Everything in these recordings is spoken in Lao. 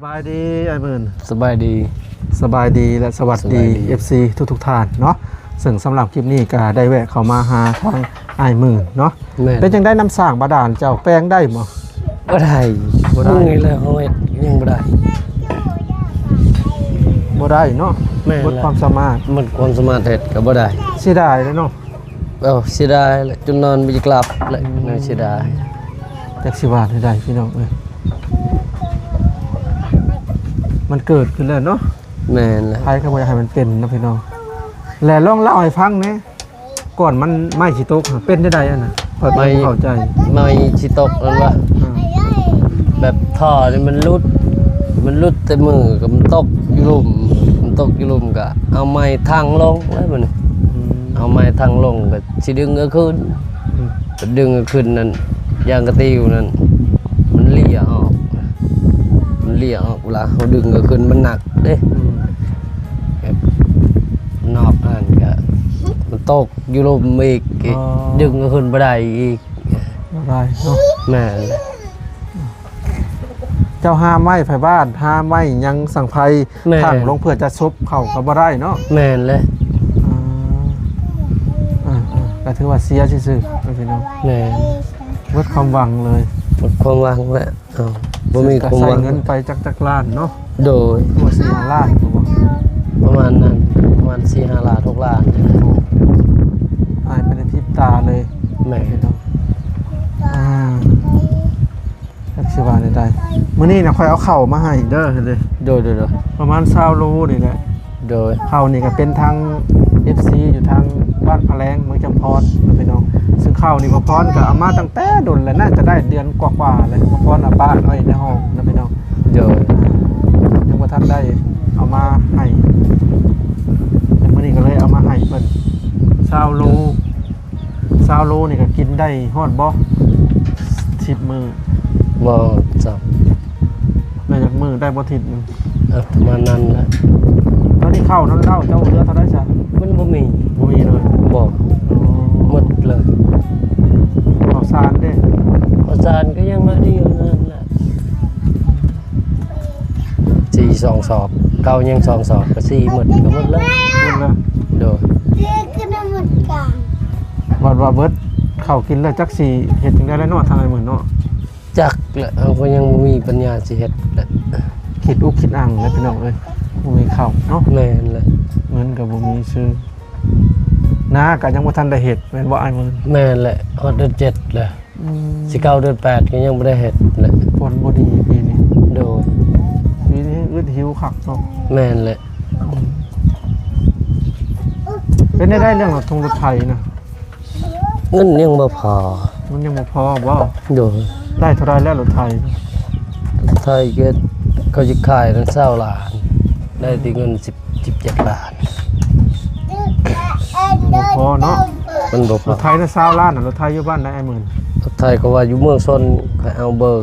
ສະບາຍດີອ້າຍໝື່ນ. ສະບາຍດີ. ສະບາຍດີ ແລະ ສະຫວັດດີ ສະບາຍດີ ເອັຟຊີ ທຸກໆທ່ານເນາະ. ເຊິ່ງສຳລັບຄລິບນີ້ກໍໄດ້ແວະເຂົ້າມາຫາທາງອ້າຍໝື່ນເນາະ. ແມ່ນ. ເປັນຈັ່ງໃດ ນ້ຳສ້າງບາດານເຈົ້າແປງໄດ້ບໍ່? ບໍ່ໄດ້. ບໍ່ໄດ້. ເບິ່ງນີ້ແຫຼະ ເຮົາເຮັດຍັງບໍ່ໄດ້. ບໍ່ໄດ້ເນາະ. ແມ່ນ. ໝົດຄວາມສາມາດ. ໝົດຄວາມສາມາດເຮັດກໍບໍ່ໄດ້. ເສຍດາຍເດ້ເນາະ. ເອີ ເສຍດາຍແຫຼະ ຈົນນອນບໍ່ຢາກຫຼັບແຫຼະ. ອືມ. ເສຍດາຍ. ຈັກຊິວ່າແນວໃດພີ່ນ້ອງເອີຍ. ມັນເກີດຂຶ້ນແລ້ວເນາະ. ແມ່ນແຫຼະ. ໃຜກໍບໍ່ຢາກໃຫ້ມັນເປັນເນາະພີ່ນ້ອງ. ແລະລອງເລົ່າໃຫ້ຟັງແດ່ ກ່ອນມັນໄມ້ຊິຕົກຫັ້ນເປັນແນວໃດຫັ້ນນະ? ຂ້ອຍກໍບໍ່ເຂົ້າໃຈ. ໄມ້ຊິຕົກນັ້ນຫວາ? ອືມ. ແບບທໍ່ນີ້ມັນຫຼຸດ ມັນຫຼຸດແຕ່ມືກໍມັນຕົກຢູ່ລຸ່ມ ມັນຕົກຢູ່ລຸ່ມກໍເອົາໄມ້ຖັງລົງແລ້ວບັດນີ້. ອືມ. ເອົາໄມ້ຖັງລົງກໍຊິດຶງເອົາຄືນ. ອືມ. ກໍດຶງເອົາຄືນນັ້ນ ຢາງກະຕິວນັ້ນ ມັນເລ່ຍອອກ ມັນເລ່ຍອອກ ເວລາເຮົາດຶງເອົາຄືນມັນໜັກເດ້. ອືມ. ແບບນອກນັ້ນກໍມັນຕົກຢູ່ລຸ່ມອີກ. ອໍ. ດຶງເອົາຄືນບໍ່ໄດ້ອີກ. ບໍ່ໄດ້ເນາະ. ແມ່ນແຫຼະ. ເຈົ້າຫາໄມ້ໄຜບ້ານ ຫາໄມ້ຫຍັງສັງໄພ ແມ່ນ ຖັງລົງເພື່ອຈະສົບເຂົ້າກໍບໍ່ໄດ້ເນາະ. ແມ່ນແຫຼະ. ອ່າ ອ່າໆ ກໍຖືວ່າເສຍຊື່ໆເນາະພີ່ນ້ອງ. ແມ່ນ. ໝົດຄວາມຫວັງເລີຍ. ໝົດຄວາມຫວັງແລ້ວ. ເອົ້າ ບໍ່ມີຄວາມຫວັງ. ເຊິ່ງກໍໃຊ້ເງິນໄປຈັກ ຈັກລ້ານເນາະ. ໂດຍ. ຕົວສີ່ຫ້າລ້ານບໍ່? ປະມານນັ້ນ ປະມານສີ່ຫ້າລ້ານ ຫົກລ້ານ. ໂອ້ ຫາຍໄປໃນພິບຕາເລີຍ. ແມ່ນ. ພີ່ນ້ອງ ອ່າ ຈັກຊິວ່າແນວໃດ. ມື້ນີ້ນະ ຂ້ອຍເອົາເຂົ້າມາໃຫ້ເດີ. ໂດຍໆໆ. ປະມານຊາວໂລນີ້ແຫຼະ. ໂດຍ. ເຂົ້ານີ້ກໍເປັນທາງເອັຟຊີຢູ່ທາງບ້ານພະແລງ ເມືອງຈຳພອນເນາະພີ່ນ້ອງ. ເຊິ່ງເຂົ້ານີ້ ພໍ່ພອນກໍເອົາມາຕັ້ງແຕ່ດົນແລ້ວ ໜ້າຈະໄດ້ເດືອນກວ່າໆແລ້ວ. ພໍ່ພອນເອົາປະໄວ້ໃນຫ້ອງເນາະພີ່ນ້ອງ. ໂດຍ. ຍັງບໍ່ທັນໄດ້ເອົາມາໃຫ້ ແຕ່ມື້ນີ້ກໍເລີຍເອົາມາໃຫ້ເພິ່ນ ຊາວໂລ. ຊາວໂລນີ້ກໍກິນໄດ້ຮອດບໍ່ ສິບມື້? ບໍ່ ຈັກ ໄດ້ຈັກມື້ ໄດ້ບໍ່ທິດໜຶ່ງ? ເອີ ປະມານນັ້ນແຫຼະ. ຕອນນີ້ເຂົ້ານຳເຫຼົ້າເຈົ້າເຫຼືອເທົ່າໃດຊະ? ມັນບໍ່ມີ. ບໍ່ມີເລີຍ? ບໍ່. ອໍ ໝົດເລີຍ. ເຂົ້າສານເດ້? ເຂົ້າສານກໍຍັງໜ້ອຍດຽວນັ້ນແຫຼະ. ສີ່ສອງສອບ ເຂົ້າຍັງສອງສອບ ກໍສີ່ໝົດ ກໍໝົດແລ້ວ. ໝົດແລ້ວ. ໂດຍ. ບັດວ່າເບິດເຂົ້າກິນແລ້ວ ຈັກຊິເຮັດຈັ່ງໃດແລ້ວເນາະ ທາງອ້າຍໝື່ນເນາະ? ຈັກແຫຼະ ເຮົາກໍຍັງບໍ່ມີປັນຍາຊິເຮັດແຫຼະ. ຄິດອຸກຄິດອັ່ງແຫຼະພີ່ນ້ອງເອີຍ ບໍ່ມີເຂົ້າເນາະ. ແມ່ນແຫຼະ. ເງິນກໍບໍ່ມີຊື້ ນາກໍຍັງບໍ່ທັນໄດ້ເຮັດ ແມ່ນບໍ່ອ້າຍໝື່ນ? ແມ່ນແຫຼະ ຮອດເດືອນເຈັດແລ້ວ. ອືມ. ຊິເຂົ້າເດືອນແປດກໍຍັງບໍ່ໄດ້ເຮັດແຫຼະ. ຝົນບໍ່ດີປີນີ້. ໂດຍ. ປີນີ້ອຶດຫິວຄັກເນາະ. ແມ່ນແຫຼະ. ອືມ. ເປັນໄດ້ເລື່ອງລົດທົງລົດໄຖນະ? ເງິນຍັງບໍ່ພໍ. ມັນຍັງບໍ່ພໍບໍ່? ໂດຍ. ໄດ້ເທົ່າໃດແລ້ວລົດໄຖ? ລົດໄຖກໍເຂົາຊິຂາຍນັ້ນຊາວລ້ານ ໄດ້ແຕ່ເງິນສິບ ສິບເຈັດລ້ານ. ບໍ່ພໍເນາະ. ມັນບໍ່ພໍ. ລົດໄຖນະຊາວລ້ານນະ. ລົດໄຖຢູ່ບ້ານໃດອ້າຍໝື່ນ? ລົດໄຖເຂົາວ່າຢູ່ເມືອງຊົນ. ຂ້ອຍເອົາເບີ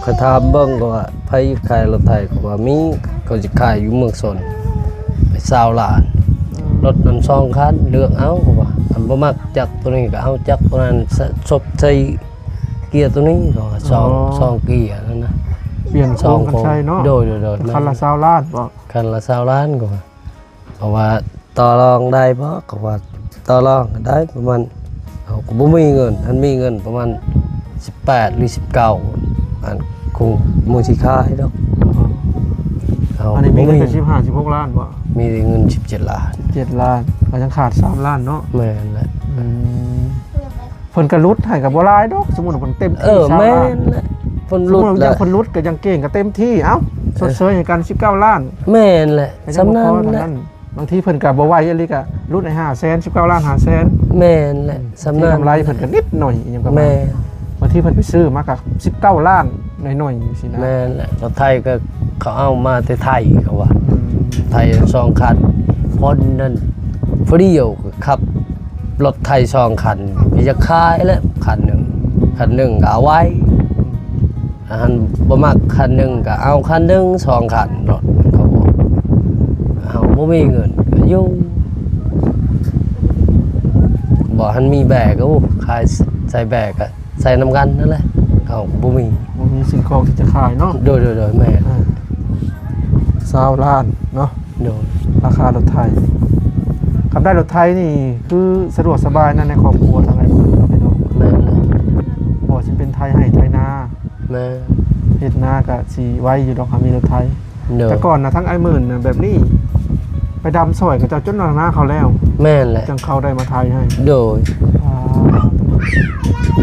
ຂ້ອຍຖາມເບິ່ງ ເຂົາວ່າໃຜຂາຍລົດໄຖ ເຂົາວ່າມີ ເຂົາຊິຂາຍຢູ່ເມືອງຊົນ ຊາວລ້ານ. ອືມ. ລົດນຳສອງຄັນ ເລືອກເອົາ ເຂົາວ່າ ຄັນບໍ່ມັກຈັກໂຕນີ້ກໍເອົາຈັກໂຕນັ້ນ ສະ ສົບໃສ່ເກຍໂຕນີ້ ເຂົາວ່າ ສອງ ອໍ ສອງເກຍນັ້ນນະ ປ່ຽນໂຄງກັນໃສ່ເນາະ. ໂດຍໆໆ. ຄັນລະຊາວລ້ານບໍ່? ຄັນລະຊາວລ້ານ ເຂົາວ່າ. ເພາະວ່າຕໍ່ລອງໄດ້ບໍ່? ເຂົາວ່າຕໍ່ລອງໄດ້ປະມານ ເຮົາກໍບໍ່ມີເງິນ ຄັນມີເງິນປະມານສິບແປດ ຫຼື ສິບເກົ້າ ອັນຄົງບໍ່ຊິຂາຍດອກ. ເຮົາ ອັນນີ້ມີເງິນແຕ່ສິບຫ້າ ສິບຫົກລ້ານບໍ່? ມີແຕ່ເງິນສິບເຈັດລ້ານ. ສິບເຈັດລ້ານ ກໍຍັງຂາດສາມລ້ານເນາະ. ແມ່ນແຫຼະ. ອືມ. ເພິ່ນກໍຫຼຸດໃຫ້ກໍບໍ່ຫຼາຍດອກ ສົມມຸດວ່າເພິ່ນເຕັມທີ່ ເອີ ຊາວລ້ານ ແມ່ນແຫຼະ. ເພິ່ນຫຼຸດ ສົມມຸດວ່າ ແມ່ນ ຢາກເພິ່ນຫຼຸດກໍຍັງເກັ່ງກໍເຕັມທີ່ ເອົ້າ ຊົດເຊີຍໃຫ້ກັນສິບເກົ້າລ້ານ. ແມ່ນແຫຼະ. ສ່ຳນັ້ນແຫຼະ. ບາງທີເພິ່ນກໍບໍ່ໄຫວອີ່ຫຼີ ກໍຫຼຸດໃຫ້ຫ້າແສນ ສິບເກົ້າລ້ານຫ້າແສນ. ແມ່ນແຫຼະ. ອືມ. ສ່ຳນັ້ນ ກຳໄລເພິ່ນກໍນິດໜ້ອຍອີ່ຫຍັງປະມານ. ແມ່ນ. ບາງທີເພິ່ນໄປຊື້ມາກໍສິບເກົ້າລ້ານໜ້ອຍໆ ຊີ້ນະ. ແມ່ນແຫຼະ. ລົດໄຖກໍເຂົາເອົາມາແຕ່ໄທ ເຂົາວ່າ. ອືມ. ໄທສອງຄັນ ຄົນນັ້ນຜູ້ດຽວກໍຂັບ ລົດໄຖສອງຄັນ ກໍຢາກຂາຍແຫຼະ ຄັນໜຶ່ງ ຄັນໜຶ່ງກໍເອົາໄວ້ ອັນບໍ່ມັກຄັນໜຶ່ງກໍເອົາຄັນໜຶ່ງ ສອງຄັນ ລົດເຂົາ ເຮົາບໍ່ມີເງິນກໍຢູ່ ບໍ່ທັນມີແບກ ໂອ້ ຂາຍໃສ່ແບກກໍໃສ່ນຳກັນນັ້ນແຫຼະ ເຮົາບໍ່ມີ ບໍ່ມີສິ່ງຂອງທີ່ຈະຂາຍເນາະ. ໂດຍໆໆ ແມ່ນ. ອ່າ ຊາວລ້ານເນາະ ໂດຍ ລາຄາລົດໄຖ. ຄັນໄດ້ລົດໄຖນີ້ຄືສະດວກສະບາຍນະ ໃນຄອບຄົວທາງອ້າຍເພິ່ນເນາະ ພີ່ນ້ອງ. ແມ່ນແລ້ວ ບໍ່ວ່າຊິເປັນໄຖໄຮ່ໄຖນາ. ແມ່ນ ເຮັດນາກະຊິໄວຢູ່ດອກ ຫາກມີລົດໄຖ. ໂດຍ ແຕ່ກ່ອນນະ ທາງອ້າຍໝື່ນນະ ແບບນີ້ ໄປດຳຊ່ອຍເຂົາເຈົ້າຈົນວ່ານາເຂົາແລ້ວ. ແມ່ນແຫຼະ ຈັ່ງເຂົາໄດ້ມາໄຖໃຫ້. ໂດຍ ອ່າ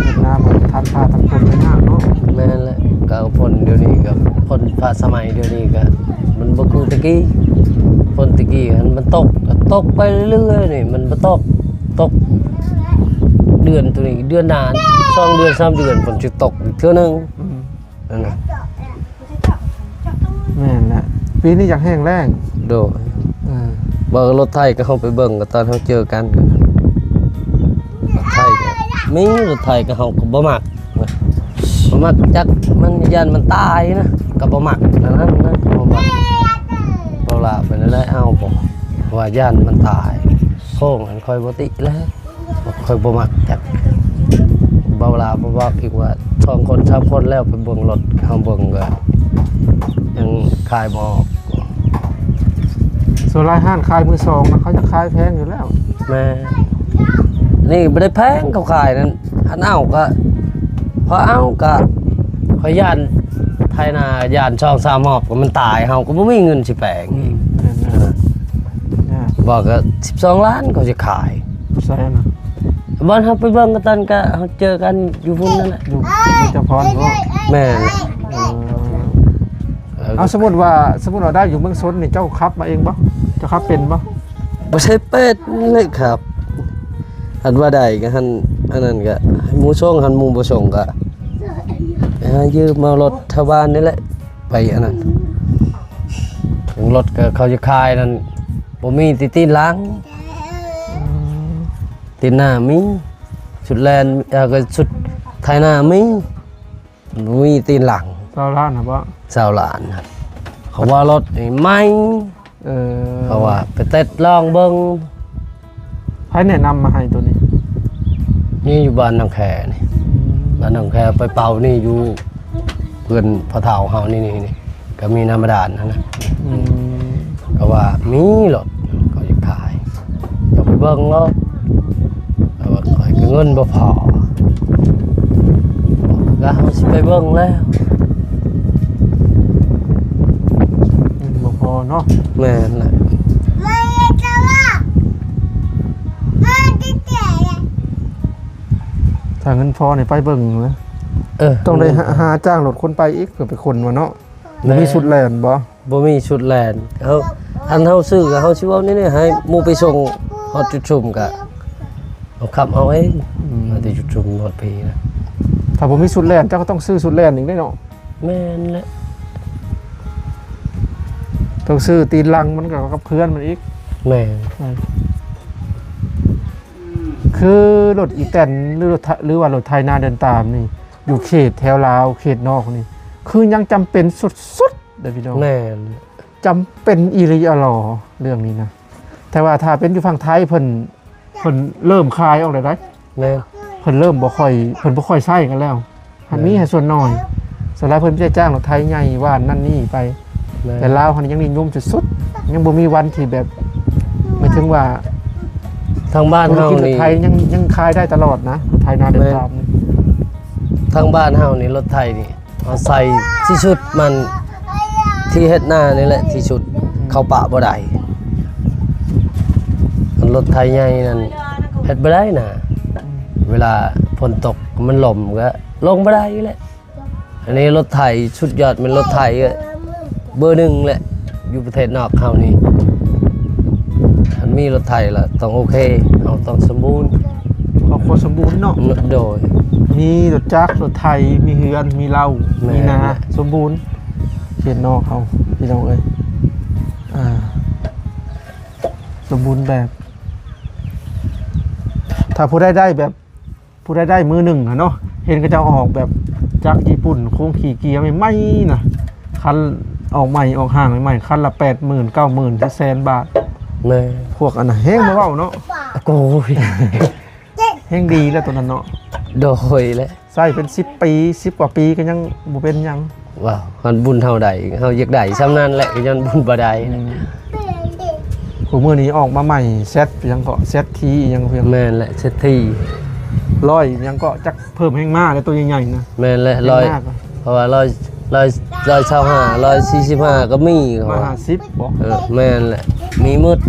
ເຮັດນາບໍ່ທັນຟ້າທັນຝົນກໍຍາກເນາະ. ແມ່ນແຫຼະ ກະຝົນດຽວນີ້ກະ ຝົນຟ້າສະໄໝດຽວນີ້ກະ ມັນບໍ່ຄືແຕ່ກີ້. ຝົນແຕ່ກີ້ຫັ້ນມັນຕົກ ກະຕົກໄປເລື້ອຍໆ ນີ້ມັນບໍ່ຕົກ ຕົກເດືອນໂຕນີ້ ເດືອນໜ້າ ສອງເດືອນ ສາມເດືອນ ຝົນຊິຕົກອີກເທື່ອໜຶ່ງ. ອືມ ນັ້ນນະ ແມ່ນແຫຼະ ປີນີ້ຢາກແຫ້ງແລ້ງ. ໂດຍ ເອີ ວ່າລົດໄຖກໍເຮົາໄປເບິ່ງ ກໍຕອນເຮົາເຈີກັນ ລົດໄຖກໍມີ ລົດໄຖກໍເຮົາກໍບໍ່ມັກ ບໍ່ມັກ ຈັກມັນຢ້ານມັນຕາຍນະ ກໍບໍ່ມັກ ອັນນັ້ນນະ ບໍ່ມັກ. ເວົ້າລາວໄປແນວໃດ ເອົາບໍ່ ວ່າຢ້ານມັນຕາຍ ໂຄ້ງຫັ້ນຂ້ອຍບໍ່ຕິແລ້ວ. ຂ້ອຍບໍ່ມັກຈັກ ເວົ້າລາວບໍ່ບອກອີກວ່າ ສອງຄົນສາມຄົນແລ້ວໄປເບິ່ງລົດ ເຮົາເບິ່ງກໍຍັງຂາຍບໍ່ອອກ. ສ່ວນຫຼາຍຮ້ານຂາຍມືສອງນະ ເຂົາຈະຂາຍແພງຢູ່ແລ້ວ. ແມ່ນ ນີ້ບໍ່ໄດ້ແພງ ເຂົາຂາຍນັ້ນ ອັນເອົາກໍ ພໍເອົາກໍ ຂ້ອຍຢ້ານໄຖນາ ຢ້ານສອງສາມຮອບກໍມັນຕາຍ ເຮົາກໍບໍ່ມີເງິນຊິແປງ. ອືມ ແມ່ນແລ້ວ ເອີ ຍາກ ບໍ່ກໍສິບສອງລ້ານ ເຂົາຊິຂາຍ. ໃສນະ? ບ່ອນເຮົາໄປເບິ່ງກັນ ຕອນກະເຮົາເຈີກັນຢູ່ພຸ້ນນັ້ນແຫຼະ ຢູ່ ຢູ່ເຈົ້າພອນພຸ້ນ. ແມ່ນ ເອີ ເອີ ເອົາ ສົມມຸດວ່າ ສົມມຸດວ່າໄດ້ຢູ່ເມືອງຊົນນີ້ ເຈົ້າຂັບມາເອງບໍ່? ເຈົ້າຂັບເປັນບໍ່? ບໍ່ໃຊ່ເປັນເລີຍຄັບ ອັນວ່າໄດ້ກໍຫັ້ນ ອັນນັ້ນກໍໃຫ້ໝູ່ສົ່ງ ຄັນໝູ່ບໍ່ສົ່ງກໍໄປຫາຢືມເອົາລົດແຖວບ້ານນີ້ແຫຼະ ໄປອັນນັ້ນ ລົດກໍເຂົາຈະຂາຍນັ້ນ ບໍ່ມີແຕ່ຕີນຫຼັງ ອືມ ຕີນໜ້າມີ ຊຸດແລ່ນ ເອີ ກໍຊຸດໄຖນາມີ ບໍ່ມີຕີນຫຼັງ. ຊາວລ້ານຫັ້ນບໍ? ຊາວລ້ານ ເຂົາວ່າລົດນີ້ໃໝ່ ເອີ ເຂົາວ່າໄປເຕັດລອງເບິ່ງ. ໃຜແນະນຳມາໃຫ້ໂຕນີ້? ນີ້ຢູ່ບ້ານໜອງແຄນີ້ ອືມ ບ້ານໜອງແຄ ໄປເປົ່ານີ້ຢູ່ເຮືອນພໍ່ເຖົ້າເຮົານີ້ ນີ້ ນີ້ ກໍມີນ້ຳບາດານຫັ້ນນະ. ອືມ ກໍວ່າມີລົດ ເຂົາຢາກຂາຍ ເຈົ້າໄປເບິ່ງໂລດ ແຕ່ວ່າຂ້ອຍກໍເງິນບໍ່ພໍ ກໍເຮົາຊິໄປເບິ່ງແລ້ວ ເງິນບໍ່ພໍເນາະ. ແມ່ນແຫຼະ ຖ້າເງິນພໍນີ້ໄປເບິ່ງເລີຍ. ເອີ ຕ້ອງໄດ້ຫາ ຫາຈ້າງລົດຄົນໄປອີກ ເພື່ອໄປຂົນວ່າເນາະ. ແມ່ນ ບໍ່ມີຊຸດແລ່ນບໍ? ບໍ່ມີຊຸດແລ່ນ ເຮົາ ອັນເຮົາຊື້ກໍເຮົາຊິເວົ້າແນວນີ້ ໃຫ້ໝູ່ໄປສົ່ງຮອດຈຸດຊຸມກໍເຮົາຂັບເອົາເອງ. ອືມ ມາແຕ່ຈຸດຊຸມຮອດພີນະ ຖ້າບໍ່ມີຊຸດແລ່ນ ເຈົ້າກໍຕ້ອງຊື້ຊຸດແລ່ນອີກເດ້ເນາະ. ແມ່ນແຫຼະ ຕ້ອງຊື້ຕີນຫຼັງມັນກໍກັບເພື່ອນມັນອີກ. ແມ່ນ ຄືລົດອີແຕນ ຫຼືລົດ ຫຼືວ່າລົດໄຖນາເດີນຕາມນີ້ ຢູ່ເຂດແຖວລາວ ເຂດນອກນີ້ ຄືຍັງຈຳເປັນສຸດໆ ເດີພີ່ນ້ອງ. ແມ່ນ ຈຳເປັນອີ່ຫຼີອີ່ຫຼໍເລື່ອງນີ້ນະ. ແຕ່ວ່າຖ້າເປັນຢູ່ຝັ່ງໄທ ເພິ່ນ ເພິ່ນເລີ່ມຄາຍອອກແລ້ວໃດ໋. ແມ່ນ ເພິ່ນເລີ່ມບໍ່ຄ່ອຍ ເພິ່ນບໍ່ຄ່ອຍໃຊ້ກັນແລ້ວ ຫັ້ນມີໃຫ້ສ່ວນໜ້ອຍ. ສ່ວນຫຼາຍເພິ່ນມີແຕ່ຈ້າງລົດໄຖໃຫຍ່ ຫວ່ານນັ້ນນີ້ໄປ. ແມ່ນ ແຕ່ລາວຫັ້ນຍັງນິຍົມສຸດໆ ຍັງບໍ່ມີວັນທີ່ແບບ ໝາຍເຖິງວ່າ ທາງບ້ານເຮົານີ້ ທຸລະກິດລົດໄຖຍັງ ຍັງຂາຍໄດ້ຕະຫຼອດນະ ລົດໄຖນາເດີນຕາມ. ແມ່ນ ທາງບ້ານເຮົານີ້ລົດໄຖນີ້ ເອົາໃສ່ທີ່ສຸດມັນ ທີ່ເຮັດນານີ້ແຫຼະທີ່ສຸດ ອືມ ເຂົ້າປະບໍ່ໄດ້. ລົດໄຖໃຫຍ່ນັ້ນເຮັດບໍ່ໄດ້ນາ ອືມ ເວລາຝົນຕົກມັນລົມກໍລົງບໍ່ໄດ້ແຫຼະ. ອັນນີ້ລົດໄຖສຸດຍອດແມ່ນລົດໄຖເບີໜຶ່ງແຫຼະ ຢູ່ປະເທດນອກເຮົານີ້ ຄັນມີລົດໄຖລະຕ້ອງໂອເຄ ເຮົາຕ້ອງສົມບູນ ຄອບຄົວສົມບູນເນາະ. ໂດຍ ມີລົດຈັກ ລົດໄຖ ມີເຮືອນ ມີເລົ້າ ແມ່ນ ມີນາ ແມ່ນ ສົມບູນ. ເຂດນອກເຮົາພີ່ນ້ອງເອີຍ ອ່າ ສົມບູນແບບ. ຖ້າຜູ້ໃດໄດ້ແບບ ຜູ້ໃດໄດ້ມືໜຶ່ງຫັ້ນເນາະ ເຫັນເຂົາເຈົ້າອອກແບບຈັກຍີ່ປຸ່ນໂຄງຂີ້ເກຍໃໝ່ໆນະ ຄັນອອກໃໝ່ ອອກຫ້າງໃໝ່ໆ ຄັນລະແປດໝື່ນ ເກົ້າໝື່ນ ແສນບາດ. ແມ່ນ ພວກອັນນັ້ນແຮງບໍ່ເວົ້າເນາະ. ໂອ້ຍ ແຮງດີແລ້ວໂຕນັ້ນເນາະ. ໂດຍແຫຼະ ໃຊ້ເປັນສິບປີ ສິບກວ່າປີກໍຍັງບໍ່ເປັນຫຍັງ. ວ່າ ຄັນບຸນເຮົາໄດ້ ເຮົາຢາກໄດ້ຊ່ຳນັ້ນແຫຼະ ກໍຍ້ອນບຸນບໍ່ໄດ້. ອືມ ຄູ່ມື້ນີ້ອອກມາໃໝ່ ແຊັດຫຍັງເກາະ ແຊັດທີ ຫຍັງເພິ່ນ ແມ່ນແຫຼະ ເສດຖີ ຮ້ອຍຫຍັງເກາະ ຈັກເພີ່ມແຮງມາແລ້ວ ໂຕໃຫຍ່ໆນະ. ແມ່ນແຫຼະ ຮ້ອຍ ເພາະວ່າຮ້ອຍ ຮ້ອຍ ຮ້ອຍຊາວຫ້າ ຮ້ອຍສີ່ສິບຫ້າກໍມີ ເຂົາວ່າ ຮ້ອຍຫ້າສິບບໍ່? ເອີ ແມ່ນແຫຼະ ມີໝົດ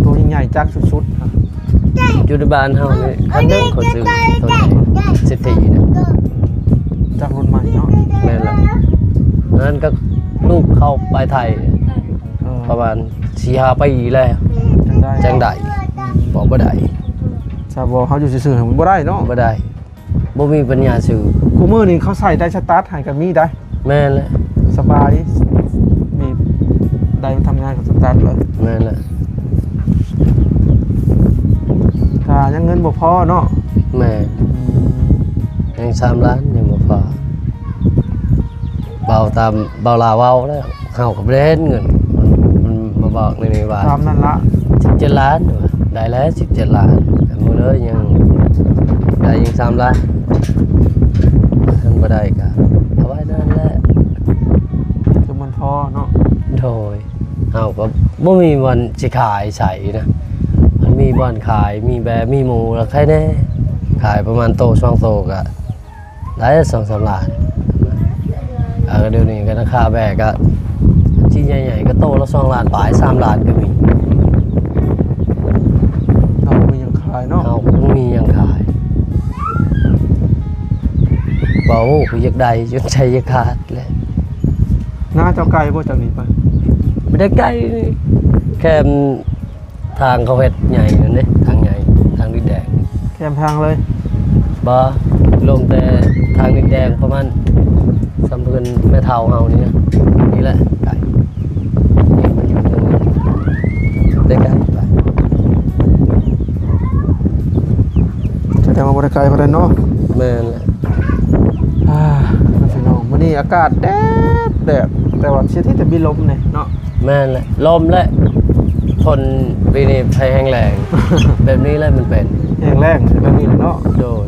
ໂຕໃຫຍ່ໆຈັກສຸດໆ ຢູ່ໃນບ້ານເຮົານີ້ ຄັນໜຶ່ງເຂົາຊື້ໂຕໃຫຍ່ ເສດຖີນະ ຈັກລຸ້ນໃໝ່ເນາະ. ແມ່ນແຫຼະ ນັ້ນກໍລູກເຂົາໄປໄທ ເອີ ປະມານສີ່ຫ້າປີແລ້ວ ຈັ່ງໄດ້ ຈັ່ງໄດ້ ອືມ ບໍ່ ບໍ່ໄດ້ ຖ້າບໍ່ ເຮົາຢູ່ຊື່ໆ ມັນບໍ່ໄດ້ເນາະ ບໍ່ໄດ້ ບໍ່ມີປັນຍາຊື້. ຄູ່ມື້ນີ້ເຂົາໃສ່ໄດສະຕາດໃຫ້ກໍມີໄດ໋. ແມ່ນແຫຼະ ສະບາຍ ມີໄດທຳງານກັບສະຕາດເລີຍ. ແມ່ນແຫຼະ ຖ້າຍັງເງິນບໍ່ພໍເນາະ. ແມ່ນ ອືມ ຍັງສາມລ້ານຍັງບໍ່ພໍ. ເວົ້າຕາມເບົາລາວເວົ້າແລ້ວ ເຮົາກໍບໍ່ໄດ້ເຫັນເງິນ ມັນ ມັນມາບອກໃນນີ້ວ່າ ຕາມນັ້ນລະ ສິບເຈັດລ້ານ ວ່າໄດ້ແລ້ວສິບເຈັດລ້ານ ແຕ່ມື້ເລີຍຍັງໄດ້ຍັງສາມລ້ານ ຄັນບໍ່ໄດ້ກໍເອົາໄວ້ນັ້ນແຫຼະ ຄືມັນພໍເນາະ. ໂດຍ ເຮົາກໍບໍ່ມີບ່ອນຊິຂາຍໃສນະ ມັນມີບ່ອນຂາຍ ມີແບມີໝູແລ້ວຂາຍແດ່ ຂາຍປະມານໂຕສອງໂຕກໍ ໄດ້ສອງສາມລ້ານ. ເອີ ດຽວນີ້ກໍລາຄາແບກໍ ຊິໃຫຍ່ໆກໍໂຕລະສອງລ້ານປາຍ ສາມລ້ານກໍມີ. ເຮົາບໍ່ມີຫຍັງຂາຍເນາະ ເຮົາບໍ່ມີຫຍັງຂາຍ. ເວົ້າ ຢາກໄດ້ຈົນໃຈຢາກຂາດແຫຼະ. ນາເຈົ້າໄກບໍ່ຈາກນີ້ໄປ? ບໍ່ໄດ້ໄກ ແຄ່ ທາງເຂົາເຮັດໃຫຍ່ນັ້ນເດ້ ທາງໃຫຍ່ ທາງດິນແດງ ແຄມທາງເລີຍ. ບໍ່ ລົງແຕ່ທາງດິນແດງປະມານສ່ຳເພິ່ນແມ່ເຖົ້າເຮົານີ້ນະ ນີ້ແຫຼະໄກ ນີ້ມັນຢູ່ເທິງນີ້ ໄດ້ໄກໄປ. ສະແດງວ່າບໍ່ໄດ້ໄກປານໃດເນາະ. ແມ່ນແຫຼະ. ອ່າ ພີ່ນ້ອງ ມື້ນີ້ອາກາດແດດໆ ແຕ່ວ່າເສຍທີແຕ່ມີລົມແດ່ເນາະ. ແມ່ນແຫຼະ ລົມແຫຼະ ຝົນປີນີ້ໄພແຫ້ງແລ້ງ ແບບນີ້ແຫຼະມັນເປັນ ແຫ້ງແລ້ງແບບນີ້ເນາະ. ໂດຍ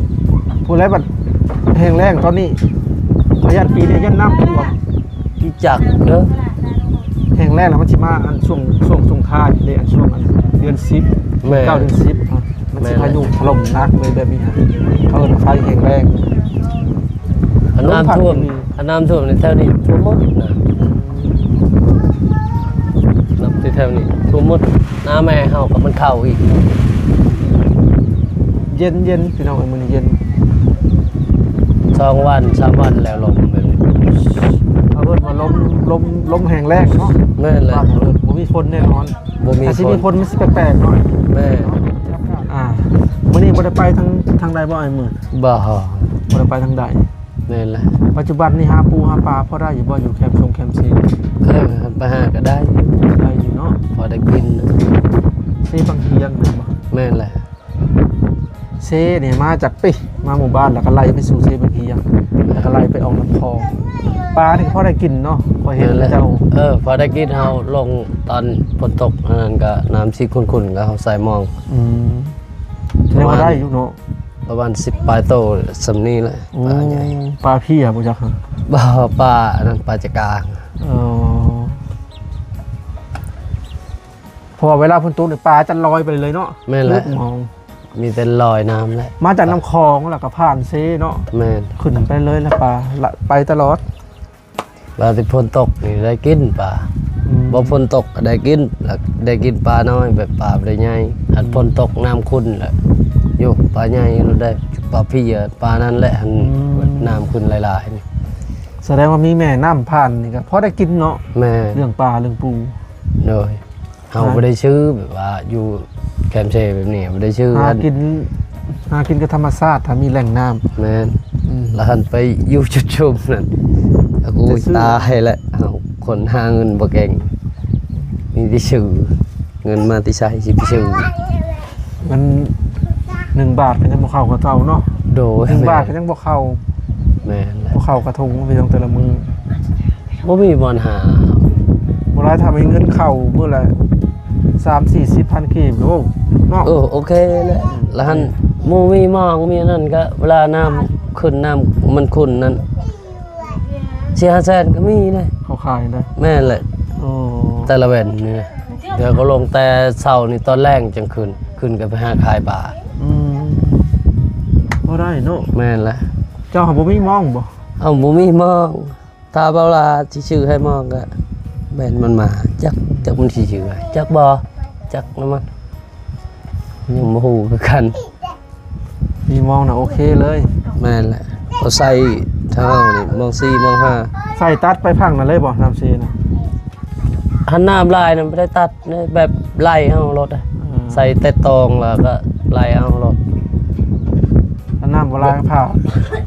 ຜູ້ໃດບັດແຫ້ງແລ້ງຕອນນີ້ ພະຍາດປີນີ້ຢ້ານນ້ຳຖ້ວມ ອີຈັກເດີ ແຫ້ງແລ້ງແລ້ວມັນຊິມາອັນຊ່ວງ ຊ່ວງ ຊ່ວງທ້າຍເດ້ ອັນຊ່ວງອັນເດືອນສິບ ແມ່ນ ເກົ້າເດືອນສິບ ມັນຊິພາຍຸຖະຫຼົ່ມໜັກເລີຍແບບນີ້ ເຂົາເອີ້ນວ່າໄພແຫ້ງແລ້ງ. ອັນນ້ຳຖ້ວມ ອັນນ້ຳຖ້ວມໃນແຖວນີ້ຖ້ວມໝົດນະ ນ້ຳທີ່ແຖວນີ້ຖ້ວມໝົດ ນາແມ່ເຮົາກໍມັນເຂົ້າອີກ. ເຢັນໆ ພີ່ນ້ອງເອີຍ ມື້ນີ້ເຢັນ ສອງວັນສາມວັນແລ້ວລົມແບບນີ້ ເຂົາເອີ້ນວ່າລົມ ລົມ ລົມແຫ້ງແລ້ງເນາະ. ແມ່ນແຫຼະ ບໍ່ມີຝົນແນ່ນອນ ບໍ່ມີ ຖ້າຊິມີຝົນມັນຊິແປກໆເນາະ. ແມ່ນ ອ່າ ມື້ນີ້ບໍ່ໄດ້ໄປທາງ ທາງໃດບໍ່ອ້າຍມື້? ບໍ່ ບໍ່ໄດ້ໄປທາງໃດ. ແມ່ນແຫຼະ ປັດຈຸບັນນີ້ຫາປູຫາປາພໍໄດ້ຢູ່ບໍ່ ຢູ່ແຄມຊົງແຄມເຊ? ເອີ ໄປຫາກໍໄດ້ ໄດ້ຢູ່ເນາະ ພໍໄດ້ກິນ. ເຊບັ້ງຮຽງແມ່ນບໍ່? ແມ່ນແຫຼະ ເຊນີ້ມາຈາກປີ ມາໝູ່ບ້ານ ແລ້ວກໍໄລ່ໄປສູ່ເຊບັ້ງຮຽງ ແລ້ວກໍໄລ່ໄປອອກນ້ຳຂອງ. ປານີ້ກໍພໍໄດ້ກິນເນາະ ພໍເຫັນເຈົ້າ ເອີ ພໍໄດ້ກິນ ເຮົາລົງຕອນຝົນຕົກ ອັນນັ້ນກໍນ້ຳຊິຂຸ່ນໆ ກໍເຮົາໃສ່ມອງ. ອືມ ແສດງວ່າໄດ້ຢູ່ເນາະ. ປະມານສິບປາຍໂຕ ສ່ຳນີ້ແຫຼະ. ໂອ້ ປາໃຫຍ່ ປາເພຍບໍ່ຈັກຫະ? ບໍ່ ປາອັນນັ້ນ ປາຈະກາງ. ເອີ ເພາະວ່າເວລາຝົນຕົກນີ້ ປາຈະລອຍໄປເລີຍເນາະ. ແມ່ນແຫຼະ ມີແຕ່ລອຍນ້ຳແຫຼະ ມາຈາກນ້ຳຂອງ ແລ້ວກໍຜ່ານເຊເນາະ. ແມ່ນ ຂຶ້ນໄປເລີຍລະປາ ໄປຕະຫຼອດ. ວ່າແຕ່ຝົນຕົກນີ້ໄດ້ກິນປາ. ອືມ ບໍ່ຝົນຕົກກໍໄດ້ກິນ ແລ້ວໄດ້ກິນປານ້ອຍ ແບບປາບໍ່ໄດ້ໃຫຍ່. ອືມ ຄັນຝົນຕົກນ້ຳຂຸ່ນແລ້ວ ໂຍ ປາໃຫຍ່ໂລດໄດ໋ ປາເພຍ ປານັ້ນແຫຼະ. ອືມ ນ້ຳຂຸ່ນຫຼາຍໆນີ້ ສະແດງວ່າມີແມ່ນ້ຳຜ່ານນີ້ກໍພໍໄດ້ກິນເນາະ. ແມ່ນ ລ້ຽງປາລ້ຽງປູ. ໂດຍ ເຮົາບໍ່ໄດ້ຊື້ ແບບວ່າຢູ່ແຄມເຊແບບນີ້ບໍ່ໄດ້ຊື້ ຫາກິນ ຫາກິນກັບທຳມະຊາດ ຖ້າມີແຫຼ່ງນ້ຳ. ແມ່ນ ອືມ ແລ້ວຫັ້ນໄປຢູ່ຈຸດຊຸມນັ້ນ ໂອ້ຍ ຕາຍແລ້ວ ເຮົາຄົນຫາເງິນບໍ່ເກັ່ງ ມີແຕ່ຊື້ ເງິນມາແຕ່ໃສຊິໄປຊື້? ມັນໜຶ່ງບາດກໍຍັງບໍ່ເຂົ້າກໍເກົ່າເນາະ. ໂດຍ ໜຶ່ງບາດກໍຍັງບໍ່ເຂົ້າ. ແມ່ນແຫຼະ ບໍ່ເຂົ້າກະທົງພີ່ນ້ອງ ແຕ່ລະມື້ ບໍ່ມີບ່ອນຫາ. ບໍ່ຫຼາຍ ຖ້າມີເງິນເຂົ້າມື້ລະສາມສີ່ສິບພັນກີບ ໂອ້ ເນາະ. ເອີ ໂອເຄແຫຼະ. ອືມ ລະຫັ້ນ ໝູ່ມີໝອງມີອັນນັ້ນ ກະເວລານ້ຳຂຶ້ນ ນ້ຳມັນຂຸ່ນນັ້ນ ສີ່ຫ້າແສນກໍມີເດ້ ເຂົາຂາຍໄດ້. ແມ່ນແຫຼະ. ໂອ້ ແຕ່ລະແວ່ນນີ້ນະ ດຽວກໍລົງແຕ່ເຊົ້ານີ້ ຕອນແລງຈັ່ງຂຶ້ນ ຂຶ້ນກໍໄປຫາຂາຍປາ. ອືມ ພໍໄດ້ເນາະ. ແມ່ນແຫຼະ. ເຈົ້າຫາບໍ່ມີມອງບໍ່? ເອົາ ບໍ່ມີມອງ. ຖ້າເບົາຫຼ້າຊິຊື້ໃຫ້ມອງກໍແມ່ນມັນມາ ຈັກ ຈັກມັນຊິຊື້ໃຫ້ ຈັກບໍ່ ຈັກນຳມັນ ຍັງບໍ່ຮູ້ຄືກັນ. ມີມອງນະໂອເຄເລີຍ. ແມ່ນແຫຼະ. ເຂົາໃສ່ເທົ່ານີ້ ມອງສີ່ ມອງຫ້າ ໃສ່ຕັດໄປຝັ່ງນັ້ນເລີຍບໍ່ ນ້ຳເຊນະ? ຄັນນ້ຳຫຼາຍນະບໍ່ໄດ້ຕັດເດ້ ແບບໄຫຼເອົາໂລດ. ອືມ ໃສ່ແຕ່ຕອງແລ້ວກໍໄຫຼເອົາໂລດ. ຄັນນ້ຳບໍ່ຫຼາຍກໍຜ່າ.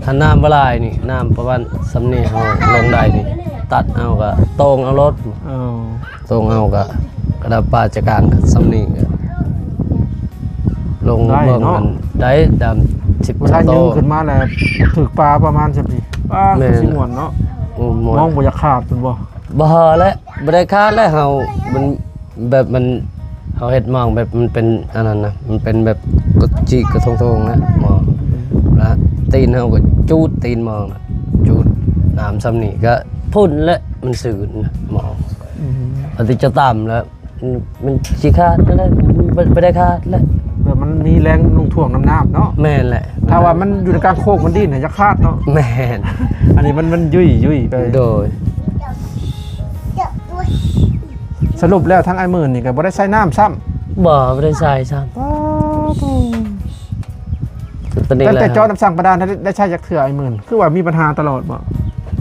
ຄັນນ້ຳບໍ່ຫຼາຍນີ້ ນ້ຳປະມານສ່ຳນີ້ ເຮົາລົງໄດ້ນີ້ ຕັດເອົາກໍໂຕ່ງເອົາໂລດ. ເອີ ໂຕ່ງເອົາກໍ ກະດາປາຈະກາງສ່ຳນີ້ກໍລົງ ໄດ້ເນາະ ເບິ່ງກັນໄດ້ ດຳສິບ ບໍ່ທັນ ໂຕ ຍືນຂຶ້ນມາແລ້ວຖືກປາປະມານສ່ຳນີ້ ປາ ແມ່ນ ຄືຊິມ່ວນເນາະ. ໂອ້ ມ່ວນ ມອງບໍ່ຢາກຂາດພຸ້ນບໍ່? ບໍ່ແຫຼະ ບໍ່ໄດ້ຂາດແຫຼະ. ເຮົາ ມັນ ແບບມັນ ເຮົາເຮັດມອງແບບມັນເປັນອັນນັ້ນນະ ມັນເປັນແບບກະຈິກະທົງໆ ນະ ມອງ ລະຕີນເຮົາກໍຈູດຕີນມອງນະ ຈູດນ້ຳສ່ຳນີ້ກໍພຸ້ນແຫຼະ ມັນຊື່ນນະ ມອງ. ອືມ ອັນທີ່ຈະຕຳແລ້ວ ມັນ ມັນຊິຂາດນັ້ນແຫຼະ ບໍ່ ບໍ່ໄດ້ຂາດແຫຼະ ແບບມັນມີແຮງໜຸ່ງຖ່ວງນຳນ້ຳເນາະ. ແມ່ນແຫຼະ. ຖ້າວ່າມັນຢູ່ໃນກາງໂຄກມັນດີ້ນນະ ຢາກຂາດເນາະ. ແມ່ນ. ອັນນີ້ມັນ ມັນຍຸ້ຍໆໄປ. ໂດຍ. ສະຫຼຸບແລ້ວທາງອ້າຍໝື່ນນີ້ກໍບໍ່ໄດ້ໃສ່ນ້ຳຊ້ຳ? ບໍ່ ບໍ່ໄດ້ໃສ່ຊ້ຳ. ປ້າໂທ້ ຕັ້ງແຕ່ເຈາະນ້ຳສ້າງບາດານໄດ້ ໄດ້ໃຊ້ຈັກເທື່ອອ້າຍໝື່ນ? ຄືວ່າມີບັນຫາຕະຫຼອດບໍ່?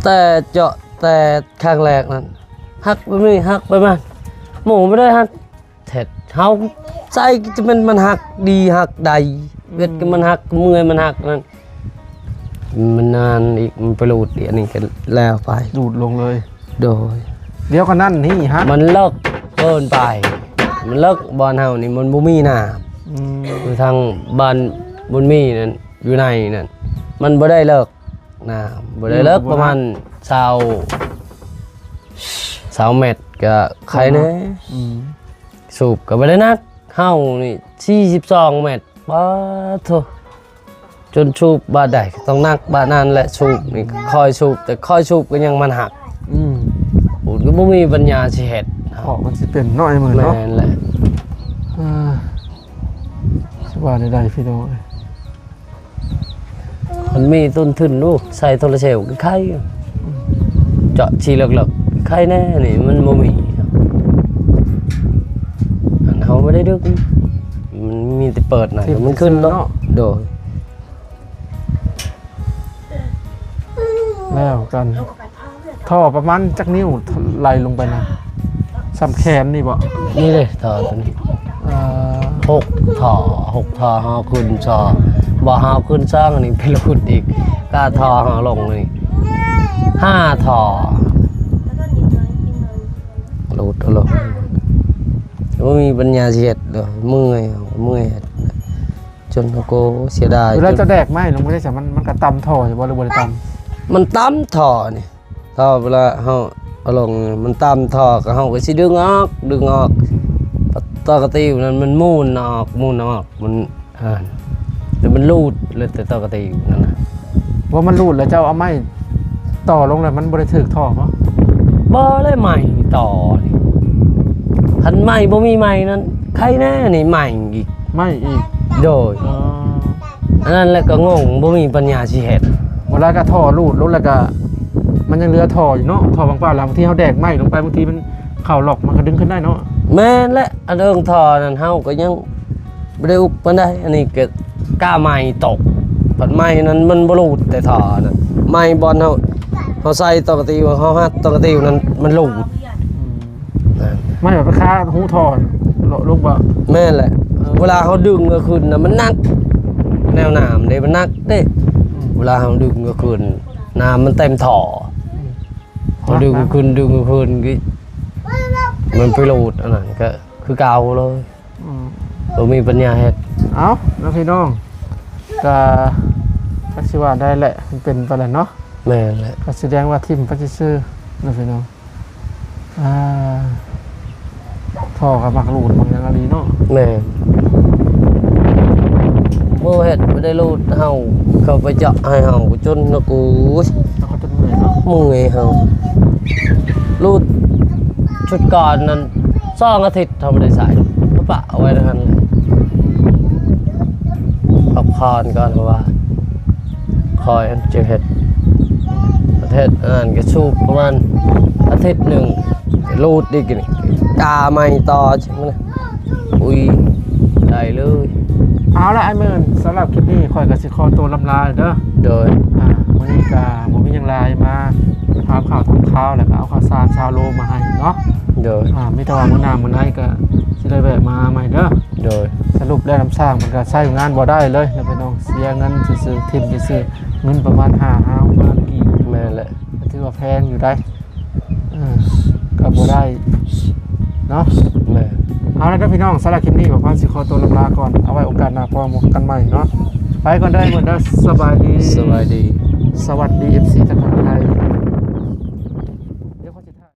ແຕ່ເຈາະ ແຕ່ຄັ້ງແລກນັ້ນ ຫັກໄປນີ້ ຫັກໄປມາ ໝູບໍ່ໄດ້ຫັກ ເຮັດ ເຮົາໃສ່ກໍຈະແມ່ນມັນຫັກດີ ຫັກໄດ້ ເວັດກໍມັນຫັກ ເມື່ອຍມັນຫັກນັ້ນ ມັນນານອີກ ມັນໄປຮູດອີກ ອັນນີ້ກໍແລ້ວໄປ ຮູດລົງເລີຍ. ໂດຍ. ດຽວກັນນັ້ນນີ້ຮະ ມັນເລິກເກີນໄປ ມັນເລິກ ບ່ອນເຮົານີ້ມັນບໍ່ມີນ້ຳ. ອືມ ຢູ່ທາງບ້ານບຸນມີນັ້ນ ຢູ່ໃນນັ້ນ ມັນບໍ່ໄດ້ເລິກ ນ້ຳບໍ່ໄດ້ເລິກ ປະມານຊາວ ຊາວແມັດກໍໄຄແນ່. ອືມ ສູບກໍບໍ່ໄດ້ໜັກ ເຮົານີ້ສີ່ສິບສອງແມັດ ປາໂທ້ ຈົນສູບບາດໃດກໍຕ້ອງໜັກບາດນັ້ນແຫຼະ. ສູບນີ້ຄ່ອຍສູບ ແຕ່ຄ່ອຍສູບກໍຍັງມັນຫັກ. ອືມ ໂອ້ ກໍບໍ່ມີປັນຍາຊິເຮັດ ເພາະມັນຊິເປັນເນາະ ອ້າຍໝື່ນເນາະ. ແມ່ນແຫຼະ. ເອີ ຊິວ່າແນວໃດພີ່ນ້ອງເອີຍ? ມັນມີຕົ້ນທຶນຢູ່ ໃສ່ໂຊລາເຊວກໍໄຄ ເຈາະທີ່ເລິກໆ ໄຄແນ່ນີ້ ມັນບໍ່ມີ ອັນເຮົາບໍ່ໄດ້ດຶງ ມັນມີແຕ່ເປີດໜ້າ ມັນຂຶ້ນເນາະ. ໂດຍ. ແລ້ວກັນ ທໍ່ປະມານຈັກນິ້ວໄຫຼລົງໄປນະ? ສ່ຳແຂນນີ້ບໍ່? ນີ້ເດ້ທໍ່ຕົວນີ້ ເອີ ຫົກທໍ່ ຫົກທໍ່ ເຮົາຂຶ້ນຊໍ ບໍ່ ເຮົາຂຶ້ນຊໍ ອັນນີ້ໄປຫຼຸດອີກ ກະທໍ່ເຮົາລົງນີ້ ຫ້າທໍ່ ຫຼຸດເອົາລົງ. ບໍ່ມີປັນຍາຊິເຮັດເດີ ເມື່ອຍ ເມື່ອຍເຮັດ ຈົນໂກເສຍດາຍ. ເວລາເຈົ້າແດກໄມ້ລົງໄປໄດ້ຊະ ມັນ ມັນກະຕຳທໍ່ຢູ່ບໍ່ ຫຼືບໍ່ໄດ້ຕຳ? ມັນຕຳທໍ່ນີ້ ຖ້າເວລາເຮົາເອົາລົງ ມັນຕຳທໍ່ ກໍເຮົາກໍຊິດຶງອອກ ດຶງອອກ ຕອກກະຕິວນັ້ນມັນໝູນອອກ ໝູນອອກ ມັນ ອ່າ ແຕ່ມັນຮູດເລີຍ ແຕ່ຕອກກະຕິວນັ້ນນະ. ວ່າມັນຮູດແລ້ວເຈົ້າເອົາໄມ້ຕໍ່ລົງແລ້ວ ມັນບໍ່ໄດ້ຖືກທໍ່ບໍ່? ບໍ່ແລ້ວ ໄມ້ຕໍ່ນີ້ ຄັນໄມ້ບໍ່ມີໄມ້ນັ້ນ ໄຄແນ່ນີ້ ໄມ້ອີກ ໄມ້ອີກ. ໂດຍ. ອໍ ອັນນັ້ນແຫຼະກໍງົງ ບໍ່ມີປັນຍາຊິເຮັດ. ບໍ່ໄດ້ກໍທໍ່ຮູດລົງແລ້ວກໍ ມັນຍັງເຫຼືອທໍ່ຢູ່ເນາະ ທໍ່ບາງປາດ ແລ້ວບາງທີເຮົາແດກໄມ້ລົງໄປ ບາງທີມັນເຂົ້າລັອກ ມັນກໍດຶງຂຶ້ນໄດ້ເນາະ. ແມ່ນແຫຼະ ອັນເລື່ອງທໍ່ນັ້ນເຮົາກໍຍັງບໍ່ໄດ້ອຸກປານໃດ. ອັນນີ້ກໍກ້າໄມ້ຕົກ ພັດໄມ້ນັ້ນມັນບໍ່ຮູດ ແຕ່ທໍ່ນັ້ນ ໄມ້ບ່ອນເຮົາ ເຮົາໃສ່ຕອກກະຕິວ ເຮົາຮັດຕອກກະຕິວນັ້ນ ມັນຮູດ. ອືມ ໄມ້ແບບຄາຮູທໍ່ເລາະລົງບໍ່? ແມ່ນແຫຼະ. ເອີ ເວລາເຮົາດຶງເອົາຂຶ້ນນະ ມັນໜັກ ແນວນ້ຳເດ້ ມັນໜັກເດ້. ອືມ ເວລາເຮົາດຶງເອົາຂຶ້ນ ນ້ຳມັນເຕັມທໍ່. ອືມ ເຮົາດຶງຂຶ້ນ ດຶງຂຶ້ນ ມັນໄປຮູດ ອັນນັ້ນກໍຄືເກົ່າເລີຍ. ອືມ ບໍ່ມີປັນຍາເຮັດ. ເອົ້າເນາະພີ່ນ້ອງ ກໍຈັກຊິວ່າໃດແຫຼະ ມັນເປັນໄປແລ້ວເນາະ. ແມ່ນແຫຼະ ກໍສະແດງວ່າຖິ້ມໄປຊື່ໆເນາະພີ່ນ້ອງ. ອ່າ ທໍ່ກໍມັກຮູດມັກຫຍັງອີ່ຫຼີເນາະ. ແມ່ນ ບໍ່ເຮັດບໍ່ໄດ້ຮູດ ເຮົາເຂົາໄປເຈາະໃຫ້ເຮົາຈົນນະກູ. ເຮົາກໍຈົນເມື່ ເມື່ອຍເຮົາ ຮູດຊຸດກ່ອນນັ້ນສອງອາທິດເຮົາບໍ່ໄດ້ໃຊ້ ເຮົາປະເອົາໄວ້ໃນຫັ້ນ ພັກຜ່ອນກ່ອນ ເພາະວ່າ ຄ່ອຍຈັ່ງເຮັດ ປະເທດອັນນັ້ນກໍສູບປະມານອາທິດໜຶ່ງ ຮູດອີກນີ້ ກາໃໝ່ຕໍ່ ອຸ້ຍ ໄດ້ເລີຍ. ເອົາລະ ອ້າຍໝື່ນ ສຳລັບຄລິບນີ້ຂ້ອຍກໍຊິຂໍຕົວລຳລາເດີ. ໂດຍ ອ່າ ມື້ນີ້ກໍບໍ່ມີຫຍັງຫຼາຍ ມາຖາມຂ່າວຖາມຄາວ ແລ້ວກໍເອົາຂ່າວສານຊາວໂລມາໃຫ້ເນາະ. ໂດຍ ອ່າ ມີແຕ່ວ່າມື້ໜ້າມື້ໃນກໍຊິໄດ້ແວະມາໃໝ່ເດີ. ໂດຍ ສະຫຼຸບແລ້ວ ນ້ຳສ້າງເພິ່ນກໍໃຊ້ງານບໍ່ໄດ້ເລີຍນະພີ່ນ້ອງ ເສຍເງິນຊື່ໆ ຖິ້ມຊື່ໆ ເງິນປະມານຫ້າ ຫ້າລ້ານກີບ. ແມ່ນແຫຼະ ກໍຖືວ່າແພງຢູ່ໄດ໋. ເອີ ກໍບໍ່ໄດ້ເນາະ. ແມ່ນ ເອົາລະເດີພີ່ນ້ອງ ສຳລັບຄລິບນີ້ ບ່າວພານຊິຂໍຕົວລຳລາກ່ອນ ເອົາໄວ້ໂອກາດໜ້າພໍ້ກັນໃໝ່ເນາະ. ໄປກ່ອນເດີ ເດີ ສະບາຍດີ ສະບາຍດີ ສະຫວັດດີ ເອັຟຊີ ທັງກາຍ.